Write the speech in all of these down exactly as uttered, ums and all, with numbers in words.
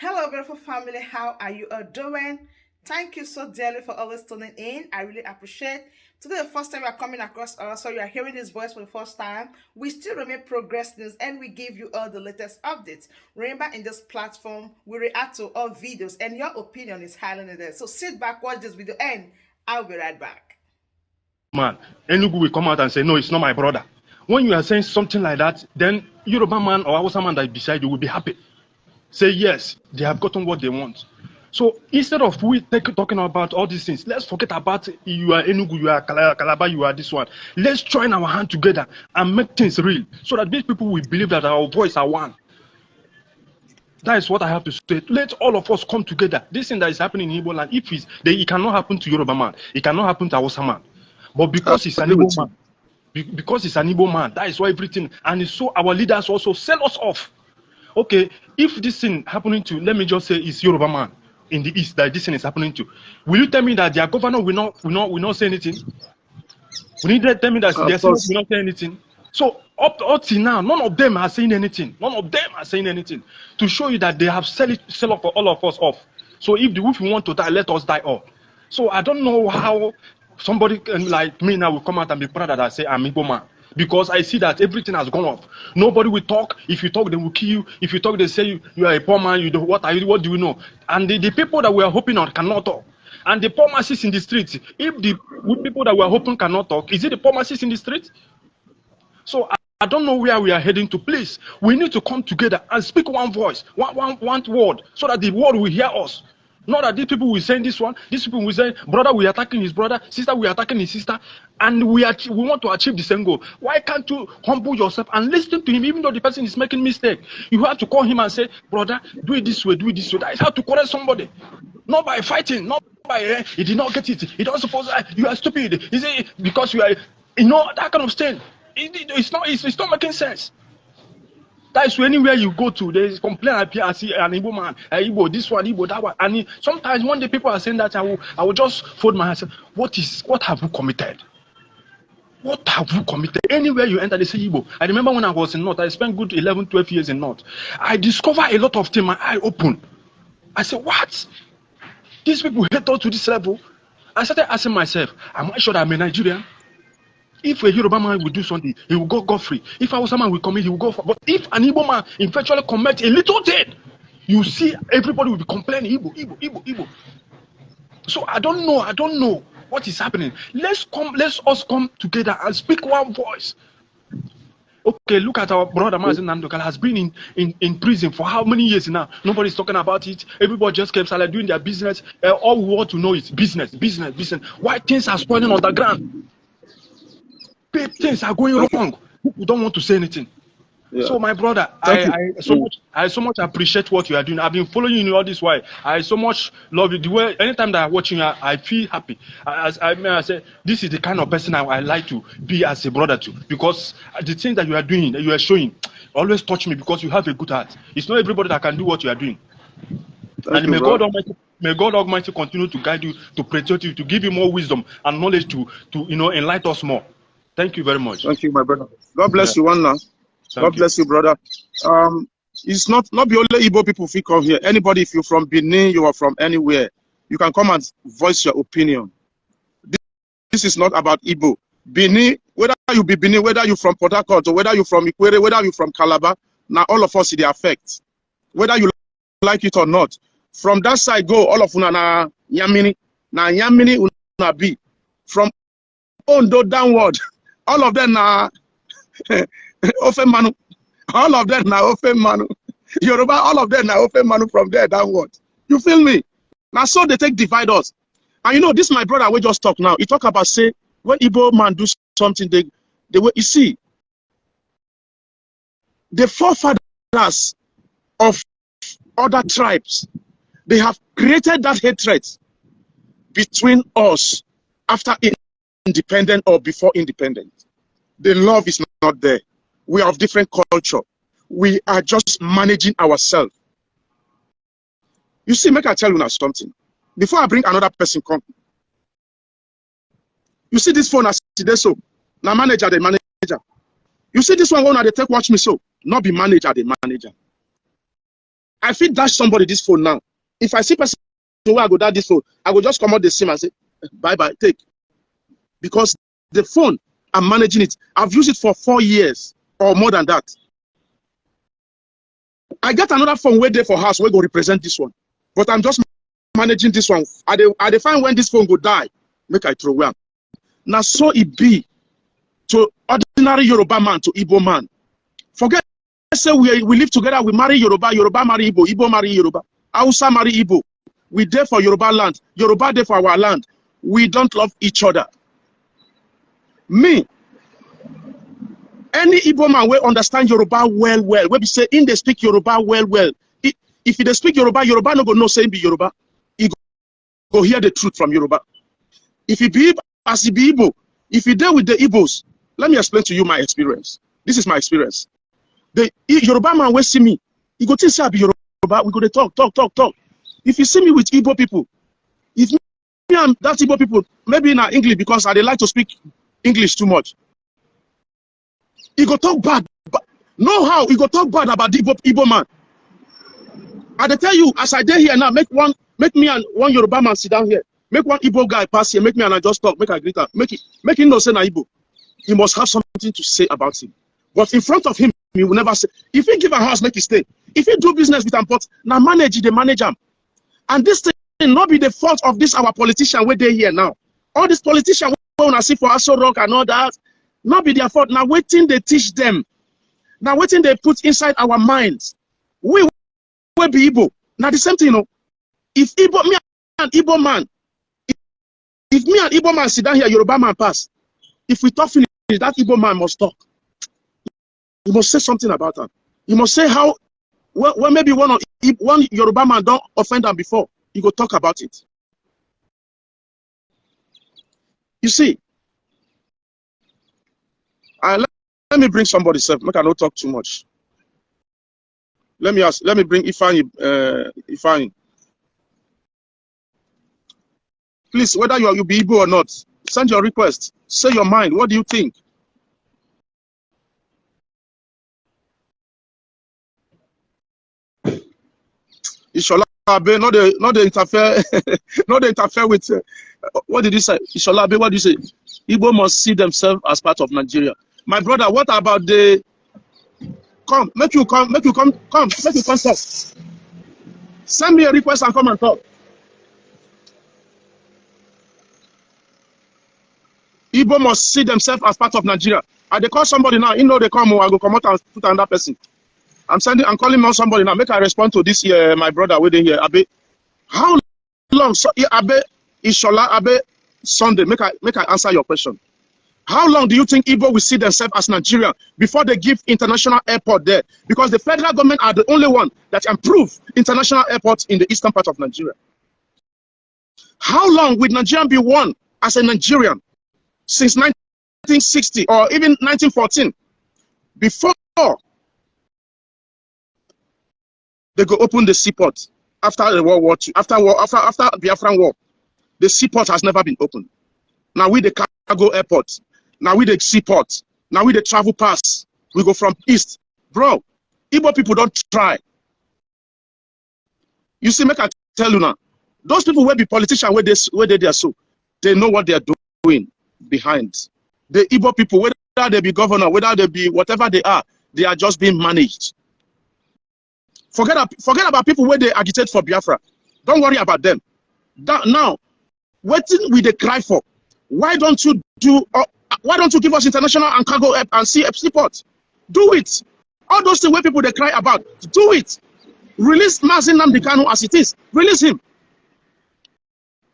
Hello, beautiful family. How are you all doing? Thank you so dearly for always tuning in. I really appreciate. Today, the first time you are coming across us, so you are hearing this voice for the first time, we still remain Progress News and we give you all the latest updates. Remember, in this platform, we react to all videos and your opinion is highly needed. So sit back, watch this video, and I'll be right back. Man, Enugu will come out and say, "No, it's not my brother." When you are saying something like that, then Yoruba man or Hausa man that is beside you will be happy. Say, "Yes, they have gotten what they want." So instead of we take, talking about all these things, let's forget about you are Enugu, you are Cala- Calabar, you are this one. Let's join our hand together and make things real so that these people will believe that our voice are one. That is what I have to say. Let all of us come together. This thing that is happening in Igbo land, if it's, they, it cannot happen to Yoruba man, it cannot happen to Hausa man. But because it's an Igbo man, be- because it's an Igbo man, that is why everything. And so our leaders also sell us off. Okay, if this thing happening to, let me just say, it's Yoruba man in the east that this thing is happening to, will you tell me that their governor will not will not will not say anything? Will you tell me that their senate will not say anything? So up, up till now, none of them are saying anything. None of them are saying anything to show you that they have sell it, sell off all of us off. So if the if we want to die, let us die all. So I don't know how somebody can, like me now, will come out and be proud that I say I'm Igbo man, because I see that everything has gone up. Nobody will talk. If you talk, they will kill you. If you talk, they say you, you are a poor man. You do what are you? What do you know? And the, the people that we are hoping on cannot talk. And the poor masses in the street. If the people that we are hoping cannot talk, is it the poor masses in the street? So I, I don't know where we are heading to. Please, we need to come together and speak one voice, one one one word, so that the world will hear us. Not that these people will say this one, these people will say, "Brother, we are attacking his brother, sister, we are attacking his sister, and we are we want to achieve the same goal." Why can't you humble yourself and listen to him, even though the person is making mistake? You have to call him and say, "Brother, do it this way, do it this way." That is how to correct somebody. Not by fighting, not by eh, "He did not get it. He doesn't suppose eh, you are stupid." Is it because you are, you know, that kind of thing? It, it- it's not. It's, it's not making sense. That is why anywhere you go to, there is complaint. I appear, I see an Igbo man, an Igbo, this one, Igbo, that one. And it- sometimes when the people are saying that, I will, I will just fold my hands. What is, what have we committed? What have we committed? Anywhere you enter, they say Igbo. I remember when I was in North, I spent good eleven, twelve years in North. I discover a lot of things. My eye open. I said, "What? These people hate us to this level." I started asking myself, "Am I sure that I'm a Nigerian?" If a Yoruba man will do something, he will go God free. If a Hausa man will come in, he will go for. But if an Igbo man eventually commit a little thing, you see everybody will be complaining, "Igbo, Igbo, Igbo, Igbo." So I don't know. I don't know what is happening. Let's come. Let's us come together and speak one voice. Okay, look at our brother Mazi Nandokal has been in, in, in prison for how many years now? Nobody's talking about it. Everybody just keeps like doing their business. Uh, all we want to know is business, business, business. Why things are spoiling on the ground? Pe- Things are going wrong. People don't want to say anything. Yeah. So my brother, Thank I, you. I so much I so much appreciate what you are doing. I've been following you all this while. I so much love you. The way anytime that I'm watching you, I, I feel happy. I, I, I mean, I say this is the kind of person I, I like to be as a brother to, because the things that you are doing, that you are showing, always touch me because you have a good heart. It's not everybody that can do what you are doing. Thank And you, may bro. God Almighty, may God Almighty continue to guide you, to protect you, to give you more wisdom and knowledge to to you know enlighten us more. Thank you very much. Thank you, my brother. God bless Yeah. you, one now. Thank God you. Bless you, brother. Um, it's not not be only Igbo people fit come here. Anybody, if you're from Benin, you are from anywhere, you can come and voice your opinion. This, this is not about Igbo. Benin, whether you be Benin, whether you from Port Harcourt, or whether you from Ikwere, whether you from Calabar, now all of us it dey affect. Whether you like it or not, from that side go, all of una na Yamini, na Yamini una be. From Ondo downward, all of them na ofe manu. All of them na ofe manu. Yoruba, all of them na ofe manu from there downward. You feel me? Now so they take divide us. And you know, this my brother we just talk now. He talk about say when Igbo man do something, they they will you see the forefathers of other tribes, they have created that hatred between us after independent or before independent. The love is not there. We are of different culture. We are just managing ourselves. You see, make I tell you now something. Before I bring another person come, you see this phone as today so. Now manager the manager. You see this one when they take watch me so. Not be manager the manager. I fit dash somebody this phone now. If I see person wey I go dash this phone, I go just comot the sim and say, "Bye bye, take." Because the phone, I'm managing it. I've used it for four years or more than that. I get another phone wey dey for house wey go represent this one. But I'm just managing this one. I dey, I dey find when this phone go die, make I throw away am. Na so e be to ordinary Yoruba man, to Igbo man. Forget say we, we live together, we marry Yoruba, Yoruba marry Igbo, Igbo marry Yoruba, Hausa marry Igbo. We dey for Yoruba land, Yoruba dey for our land. We don't love each other. Me, any Igbo man wey understand Yoruba well well, wey be say im dey speak Yoruba well well, i- if e dey speak Yoruba, Yoruba no go know say im be Yoruba. E go, go hear the truth from Yoruba. If e be Igbo, as e be Igbo, if e dey with the Igbos, let me explain to you my experience. This is my experience. The I- Yoruba man wey see me, e go think say I be Yoruba. We go dey talk, talk, talk, talk. If you see me with Igbo people, if me and that Igbo people, maybe na English, because I dey like to speak English too much. E go talk bad, but no how e go talk bad about the Igbo, Igbo man. I dey tell you, as I dey here now, make one, make me and one Yoruba man sit down here. Make one Igbo guy pass here, make me and I just talk, make I greet am. Make it, make him know say na Igbo. He must have something to say about him. But in front of him, he will never say. If he give a house, make he stay. If he do business with am, but na manage, e dey manage am. And this thing no be the fault of this our politician wey dey here now. All these politicians wey una see for Aso Rock and all that, no be their fault. Na wetin dey teach them. Na wetin dey put inside our minds. We wey be Igbo, na the same thing, you know. If Igbo, me and Igbo man, if me and Igbo man sit down here, Yoruba man pass. If we talk finish, that Igbo man must talk. He must say something about am. He must say how, well, well maybe one of, if one Yoruba man don offend am before, he go talk about it. You see, I let, let me bring somebody sef, make I no talk too much. Let me ask, let me bring Ifeanyi, uh, Ifeanyi. Please, whether you are, you be Igbo or not, send your request. Say your mind. What do you think? Ishola Abe, no dey, no dey interfere, no dey interfere with, uh, what did he say? Ishola Abe, what do you say? Igbo must see themselves as part of Nigeria. My brother, what about the, come, make you come, make you come, come, make you come talk. Send me a request and come and talk. Igbo must see themselves as part of Nigeria. I dey call somebody now, he no dey come, oh, I go comot and put another person. I'm sending, I'm calling on somebody now. Make I respond to this, uh, my brother wey dey here. Abe, how long? So, Abe, Ishola Abe, Sunday. Make I, make I answer your question. How long do you think Igbo will see themselves as Nigeria before they give international airport there? Because the federal government are the only one that can prove international airport in the eastern part of Nigeria. How long will Nigerian be one as a Nigerian since nineteen sixty or even nineteen fourteen? Before they go open the seaport after the World War Two, after war, after, after Biafran War, the seaport has never been opened. Now we the cargo airport, now we the seaport, now we the travel pass. We go from east, bro. Igbo people don't try. You see, make I tell you now, those people wey be politician wey dey s-, wey dey there so, they know what they are doing behind. The Igbo people, whether they be governor, whether they be whatever they are, they are just being managed. Forget ab-, forget about people wey dey agitate for Biafra. Don't worry about them. That, now, wetin we dey cry for? Why don't you do, uh, why don't you give us international and cargo app and sea, seaport? Do it. All those things wey people dey cry about, do it. Release Mazi Nnamdi Kanu as it is. Release him.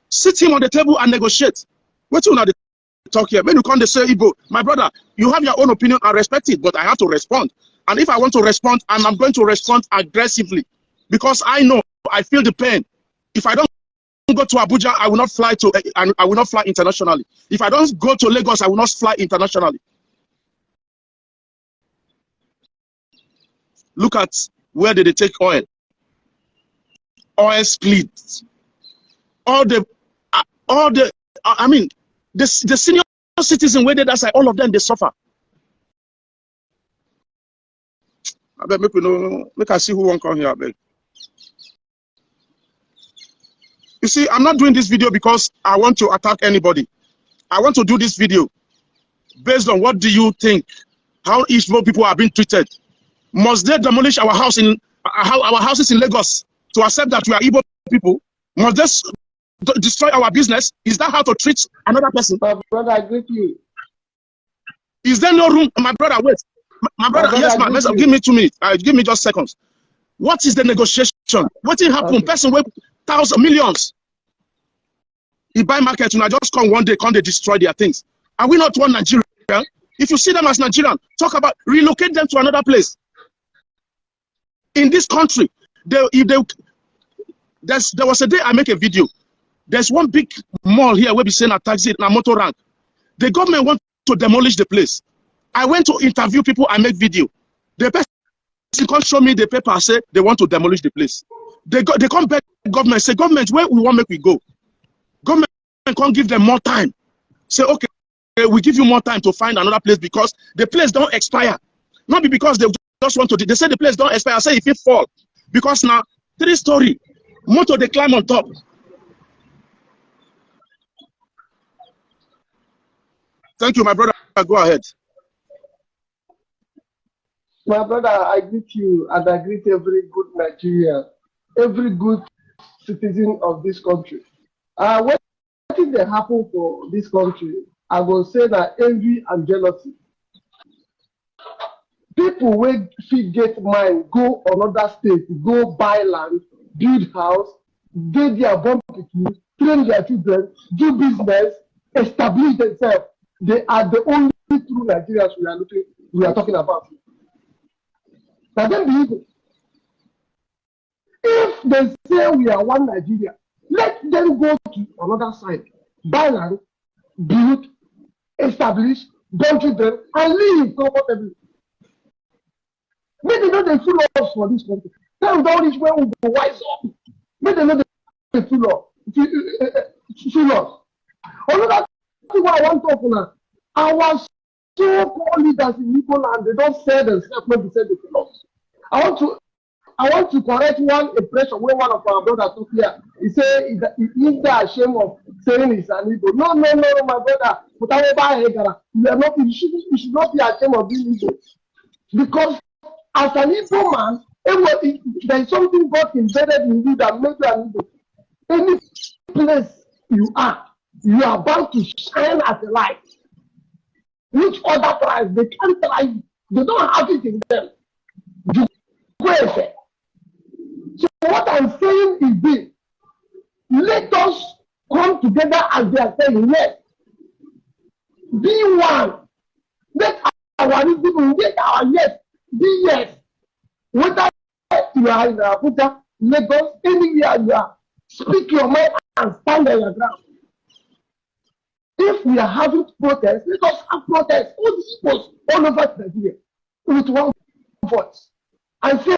Sit him on the table and negotiate. Wetin una dey talk here? When you come, they say, "Igbo, my brother, you have your own opinion, I respect it, but I have to respond. And if I want to respond, and I'm going to respond aggressively, because I know, I feel the pain. If I don't go to Abuja, I will not fly to, I, I will not fly internationally. If I don't go to Lagos, I will not fly internationally." Look at where they, they take oil. Oil split. All the, uh, all the, uh, I mean, the, the senior citizen wey dey that side, all of them, they suffer. Abeg, make we know, make I see who wan come here, abeg. You see, I'm not doing this video because I want to attack anybody. I want to do this video based on what do you think, how Igbo people are being treated. Must they demolish our house in uh, how our houses in Lagos to accept that we are Igbo people? Must they s- d- destroy our business? Is that how to treat another person? My brother, I greet you. Is there no room, my brother? Wait, my, my brother. brother, Yes, man. give Let's, me- give me two minutes. Uh, give me just seconds. What is the negotiation? What thing happen? Okay. Person wey thousand millions. He buy market and I just come one day, come they destroy their things. Are we not one Nigerian? If you see them as Nigerian, talk about relocate them to another place. In this country, they, if they, there's, there was a day I make a video. There's one big mall here where we say na taxi, na motor rank. The government want to demolish the place. I went to interview people. I make video. The person come show me the paper. Say they want to demolish the place. They go, they come beg government. Say government, where we want make we go. Government can't give them more time. Say okay, we give you more time to find another place because the place don't expire. Not be because they just want to. They say the place don't expire. Say if it fall because now three story motor they climb on top. Thank you, my brother. Go ahead. My brother, I greet you and I greet every good Nigerian, every good citizen of this country. Uh, what thing that happen for this country? I go say that envy and jealousy. People wey fit get mind go another state, go buy land, build house, dey there born pikin, train their children, do business, establish themselves. They are the only true Nigerians we are looking, we are talking about. Now then, be Igbo. If they say we are one Nigeria, let them go to another side, buy land, build, establish, born children, and live comfortably. Make they no dey fool us for this country. Time don reach when we go wise up. Make they no dey fool us. Fool us. Another thing wey I wan talk now, our so-called leaders in Igbo land, they don't sell themselves when they sell the fool us. I want to I want to correct one impression wey one of our brothers talk here. He say he, he, he's not ashamed of saying he's an Igbo. No, no, no, no, my brother. But I will buy a gara. You are not. You should, you should not be ashamed of being Igbo, because as an Igbo man, it was, it, there is something God embedded in you that made you an Igbo. Any place you are, you are bound to shine as a light. Which other tribes, they can't try you. They don't have it in them. You go and say. So what I'm saying is this: let us come together as they are saying yes. Be one. Let our reason, let our yes be yes. Whether you are in Abuja, Lagos, anywhere you are, speak your mind and stand on your ground. If we are having protests, let us have protests, all the Igbos all over Nigeria, with one voice, and say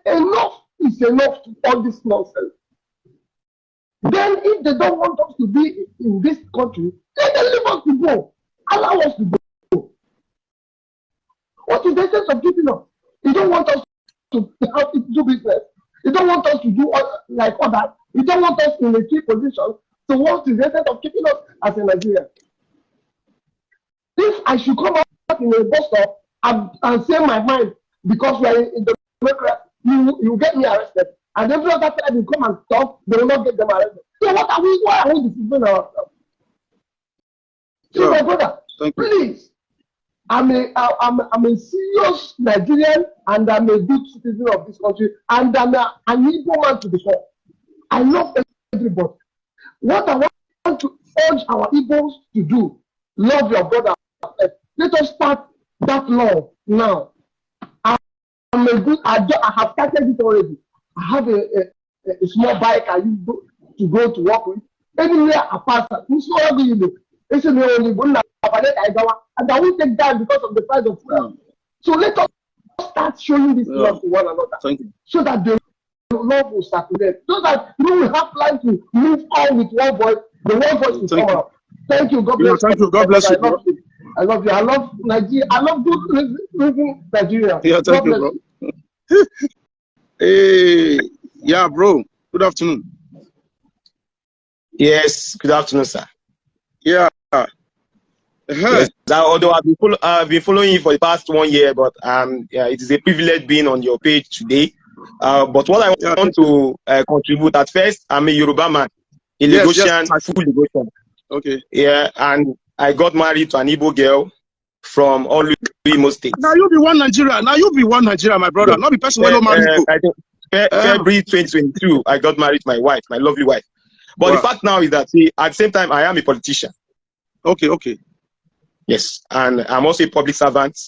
enough is enough to all this nonsense. Then if they don't want us to be in this country, let them leave us to go. Allow us to go. What is the essence of keeping us? You don't want us to help you do business. You don't want us to do all, like others. You don't want us in a key position. So what is the essence of keeping us as a Nigerian? If I should come out in a bus stop and, and say my mind because we are in, in democracy, you you get me arrested. And every other time you come and talk, they will not get them arrested. So what are we? Why are we deceiving ourselves? So Yeah. My brother, Thank you. Please, I'm a I- I'm I'm a serious Nigerian and I'm a good citizen of this country and I'm a, an Igbo man to the core. I love everybody. What I want to urge our Igbos to do: love your brother. Let us start that love now. I'm a good. I, do, I have started it already. I have a, a, a small bike I use go, to go to work with. Anywhere I pass, I'm so ugly, you know. They say, "No, only one na Abaleta Aigawa." And I won't take that because of the price of fuel. So let us start showing this Yeah. love to one another Thank you. So that the love will circulate. So that we will have plan to move on with one voice. The one voice will Thank come you. Out. Thank you. God Yeah, bless thank you. You. God bless you, I love you. I love you. I love Nigeria. I love good living Nigeria. Yeah, thank God you, bless bro. You. Hey, yeah, bro. Good afternoon. Yes, good afternoon, sir. Yeah. Uh-huh. Yes, sir, although I've been, follow, I've been following you for the past one year, but um, yeah, it is a privilege being on your page today. Uh, but what I Yeah, want to uh, contribute at first, I'm a Yoruba man, a Yes, Lagosian, yes, I- full Lagosian. Okay. Yeah, and I got married to an Igbo girl from Olu, Imo State. Now you be one Nigeria. Now you be one Nigeria, my brother. Not be person wey no marry Uh, you. I think Fe- Uh-huh. February twenty twenty-two, I got married to my wife, my lovely wife. But the Wow. fact now is that, see, at the same time, I am a politician. Okay, okay, Yes, and I'm also a public servant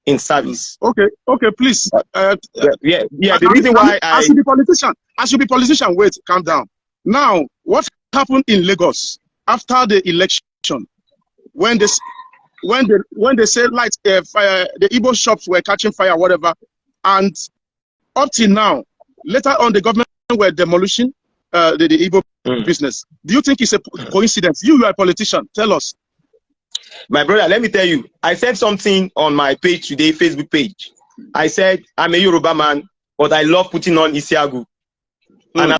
in service. okay, okay. Please, uh, Yeah, yeah, yeah. The as, reason why as, I as you be politician, as you be politician, wait, calm down. Now, what happened in Lagos after the election when this, when the when they say light, uh, fire, the Igbo shops were catching fire, whatever, and up till now, later on the government were demolishing uh, the, the Igbo Mm. business. Do you think it's a coincidence? You, you are a politician. Tell us. My brother, let me tell you, I said something on my page today, Facebook page. I said, I'm a Yoruba man, but I love putting on Isiagu. And Hmm.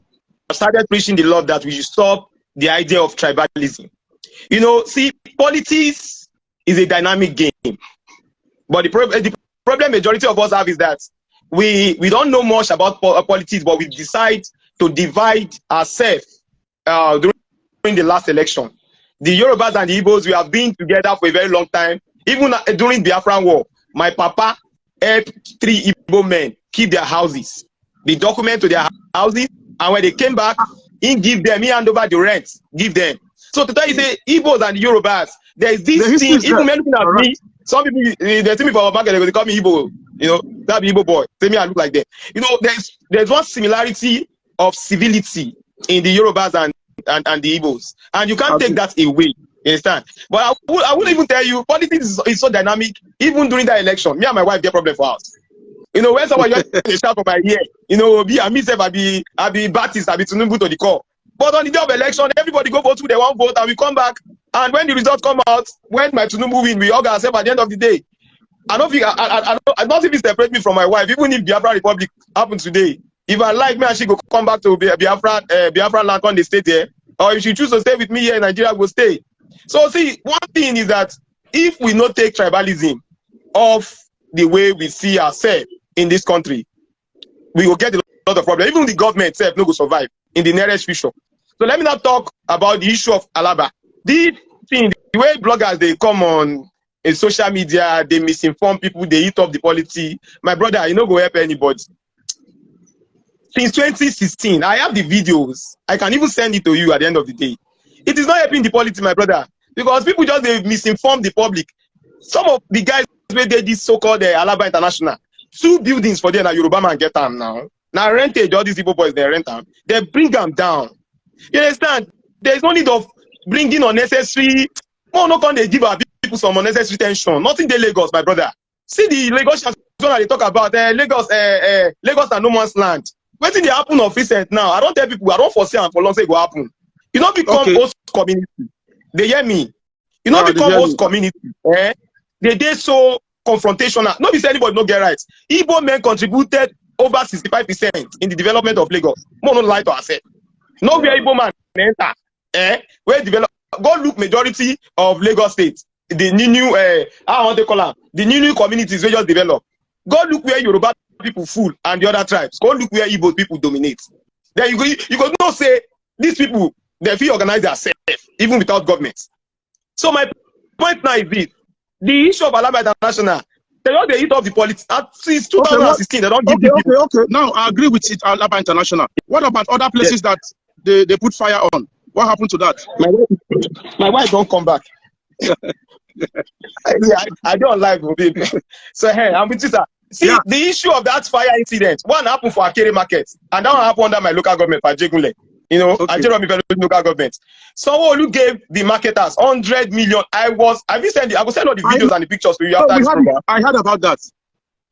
I started preaching the love that we should stop the idea of tribalism. You know, see, politics is a dynamic game. But the, prob- the problem majority of us have is that we, we don't know much about po- uh, politics, but we decide to divide ourselves uh, during the last election. The Yorubas and the Igbos, we have been together for a very long time. Even uh, during Biafran war, my papa helped three Igbo men keep their houses. They document to their houses, and when they came back, he give them, he hand over the rent, give them. So to tell you, say Igbos and Yorubas, there is this The history thing. is Even there. men looking at Correct. Me, some people, eh, they see me for our market, they call me Igbo. You know, that be Igbo boy. Say me, I look like them. You know, there's there's one similarity of civility in the Yorubas and and, and the Igbos, and you can't Okay. take that away. You understand? But I would I wouldn't even tell you, politics is, is so dynamic. Even during that election, me and my wife get problem for house. You know, when someone just dey shout for my ear, you know, be I myself, I be I be Baptist, I be Tinubu to the core. But on the day of election, everybody go vote who they want vote, and we come back. And when the result come out, when my Tinubu win, we hug ourselves at the end of the day. I don't think I I, I, I don't, I don't even separate me from my wife, even if Biafra Republic happened today. If I like, me and she go come back to Bi- Biafra uh, Biafra land, come dey stay there, or if she choose to stay with me here in Nigeria, we'll stay. So see, one thing is that if we not take tribalism off the way we see ourselves in this country, we will get a lot of problems. Even the government itself no go survive in the nearest future. So let me now talk about the issue of Alaba. The thing, the way bloggers they come on in social media, they misinform people, they eat up the policy. My brother, you no go help anybody. Since twenty sixteen, I have the videos. I can even send it to you at the end of the day. It is not helping the policy, my brother, because people just they misinform the public. Some of the guys where they this so-called uh, Alaba International, two buildings for them, na Yoruba man get them now. Now rentage, all these people boys they rent them. They bring them down. You understand? There is no need of bringing unnecessary. No, no, can they give our people some unnecessary tension? Nothing they Lagos, my brother. See the Lagosians when they talk about uh, Lagos, uh, uh, Lagos and no man's land. Wetin dey happen of recent now? I don't tell people. I don't foresee am for long say e go happen. You no become Okay. Host community. They hear me. You no Ah, they become hear Host you. Community. Eh? They dey so confrontational. No be say anybody no get right. Igbo men contributed over sixty-five percent in the development of Lagos. Mo no lie to ourselves. No where Igbo man enter. Eh? Where develop? Go look majority of Lagos State. The new new uh, how I want to call am, the new new communities wey just develop. Go look where Yoruba people full and the other tribes. Go look where Igbo people dominate. Then you go you go know say these people they fit organize themselves even without government. So my point now is this: the issue of Alaba International, they don dey eat up the politics. And since Okay, what- two thousand sixteen, they don give Okay, the people. Okay, okay. Now I agree with it, Alaba International. What about other places that they, they put fire on? What happened to that? My wife, my wife don't come back. I, I, I don't like, babe. So hey, I'm with you, sir. See, Yeah. The issue of that fire incident, one happened for Akere Market, and that one happened under my local government for Ajegunle. You know, Okay. Ajeromi Federal Local Government. Someone who gave the marketers hundred million. I was, I will send, the- I will send all the I- videos and the pictures to you Oh, after we this had program. I heard about that.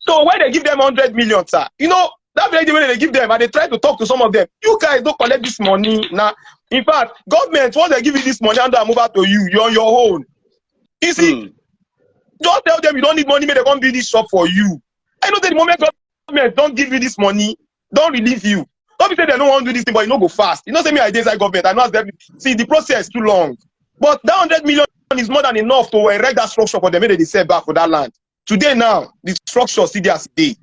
So when they give them hundred million, sir, you know, that very day when they give them, and they try to talk to some of them, you guys don't collect this money. Now, in fact, government, once they give you this money, and I move out to you, you're on your own. You see, Hmm. Just tell them you don't need money, make they come build this shop for you. I know that the moment government don't give you this money, don't relieve you. Don't be say they don't want to do this thing, but you no go fast. You know, say me, I dey inside government. I know as dem see the process too long. But that hundred million is more than enough to erect that structure for them. Make they sell back for that land. Today now, the structure still dey as e dey.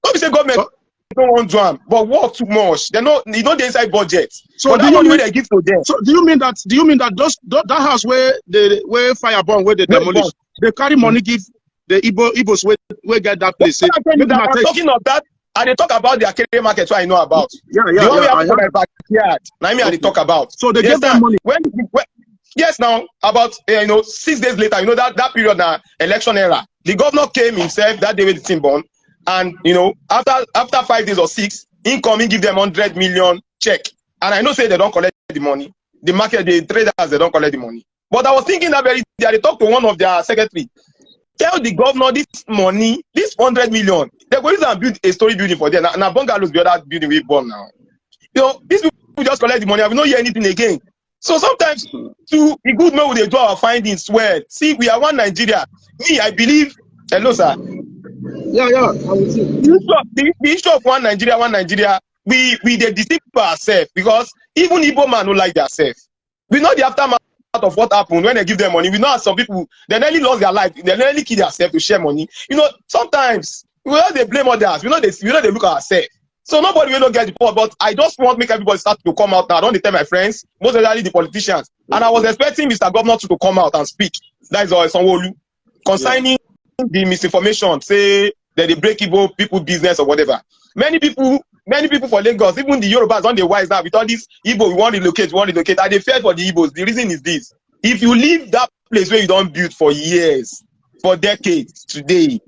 Don't be say government don't want to am, but work too much. They no, e no dey inside budget. So but do that you money wey mean, they give to them. So do you mean that? Do you mean that those tho- that house where the where fire burn, where they Where demolish, burn. They carry money give the Igbo Igbos where where get that place? Say, I'm make una take. Talking of that, I dey talk about the Akere market wey I know about. Yeah, yeah, the one yeah, wey I have for my backyard. Na me I dey talk about. So they give them money. When, when yes, now about uh, you know six days later, you know that that period na election era. The governor came himself that day with the thing born, and you know after after five days or six, he come, he give them hundred million check, and I know say they don't collect the money. The market, the traders, they don't collect the money. But I was thinking that very day, I talked to one of their secretary. Tell the governor this money, this hundred million, they go use and build a story building for there. Now, now bungalows, the other building we born now. You know, these people just collect the money. I will not hear anything again. So sometimes, too, e good make we dey do our findings well. See, we are one Nigeria. Me, I believe. Hello, sir. Yeah, yeah, I'm with you. The issue, of, the, the issue of one Nigeria, one Nigeria, we we dey deceive ourselves because even Igbo man no like theirself. We know the aftermath of what happened when they give them money. We know how some people they nearly lost their life, they nearly kill themselves to share money. You know, sometimes we no dey blame others. We no dey we no dey look at ourselves. So nobody will not get the point. But I just want make everybody start to come out now. I don dey tell my friends, most especially the politicians. And I was expecting Mister Governor to, to come out and speak. That is all, Sanwo-Olu, concerning the misinformation, say that they break Igbo people business or whatever. Many people, many people for Lagos, even the Yorubas, don dey wise now with all this Igbo, we want relocate, we want relocate. I dey fear for the Igbos. The reason is this: if you leave that place where you don build for years, for decades, today,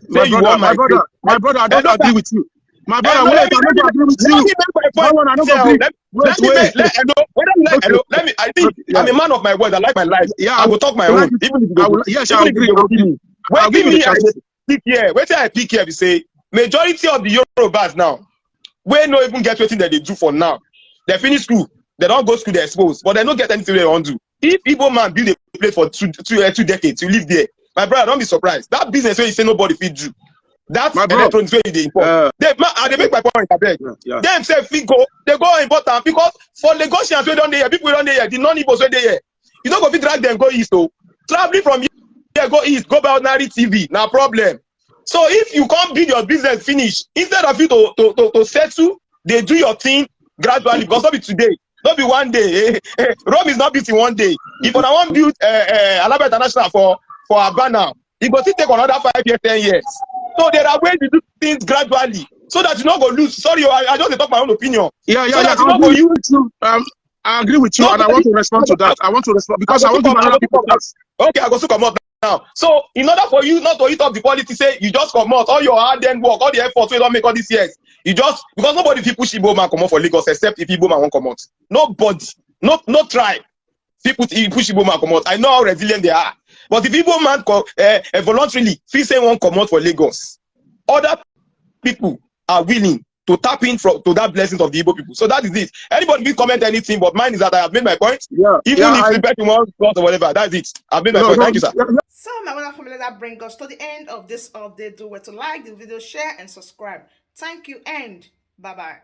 My say you brother, want my migrate, brother, my brother, I don't Hello, agree sir. with you. My brother, Hello, wait, let me, I don't agree with let you. me make my point. That one, I don't Sir, agree. let, Wait, let me wait. make, let, hello, whether you like, Okay. hello, let me, I think Okay, I'm yeah. a man of my word. I like my life. Yeah, I I will will talk my I own. like it. Even if you I go will, yes, I will agree. Give me, I'll give you the wait, chance. Give me, I dey pick here. Wetin I pick here be say majority of the Yorubas now, wey no even get wetin dem dey do for now. They finish school, they don go school, they expose, but they no get anything they wan do. If Igbo man build a place for two, two, uh, two decades, you live there, my brother, don't be surprised. That business where you say nobody fit do, that My bro. electronics where you dey import. Uh, They, ma, I dey make my point, abeg. Yeah, yeah. Dem sef fit go, they go import am because for Lagosians wey don dey here, people wey don dey here, the non-Igbos wey dey here, you no go fit drag them go east o. Traveling from here go east, go buy ordinary T V, na problem. So if you come build your business finish, instead of you to to to, to settle, they do your thing gradually because no be today, no be one day. Eh, eh, Rome is not built in one day. If una wan build uh, uh, Alaba International for for Aba now, e go still take another five years, ten years. So there are ways to do things gradually so that you no go lose. Sorry, I, I just dey talk my own opinion. Yeah, yeah, So yeah. that you I no go agree use with you. Um, I agree with you, No, and I want to respond to that. I want to respond because I I go want to still come, I another go still people come. chance. Okay, I go still come out now. So in order for you not to eat up the quality, say you just come out, all your hard-earned work, all the effort wey you don make all these years, you just because nobody fit push Igbo man comot for Lagos except if Igbo man wan comot. Nobody, no no tribe fit put push Igbo man comot. I know how resilient they are, but if Igbo man co- uh, uh, voluntarily fit say wan comot for Lagos, other people are willing to tap in from to that blessings of the Igbo people. So that is it. Anybody will comment anything, but mine is that I have made my point. Yeah, Even yeah, if I, the person wants or whatever, that's it. I've made my no, point. no, Thank you, sir. yeah, yeah. So, my wonderful, let that bring us to the end of this update. Do well to like the video, share, and subscribe. Thank you, and bye bye.